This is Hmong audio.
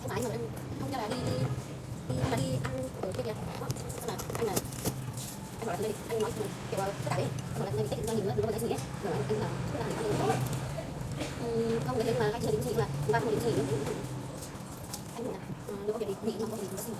Không phải mà em không cho là đi, đi, đi ăn ở kia kìa. Đó. Xong là anh là, anh bảo là từ đây anh nói kiểu là phức tạp ấy. Anh bảo là từ đây Tết chúng ta nghỉ nữa, chúng ta vào đây nghỉ ấy. Rồi anh, anh bảo là, ừ, không, đấy, nhưng mà anh chưa định gì, nhưng mà chúng ta không định gì nữa. Anh bảo là, ờ, nếu có việc thì nghỉ, nhưng mà không có việc thì xin.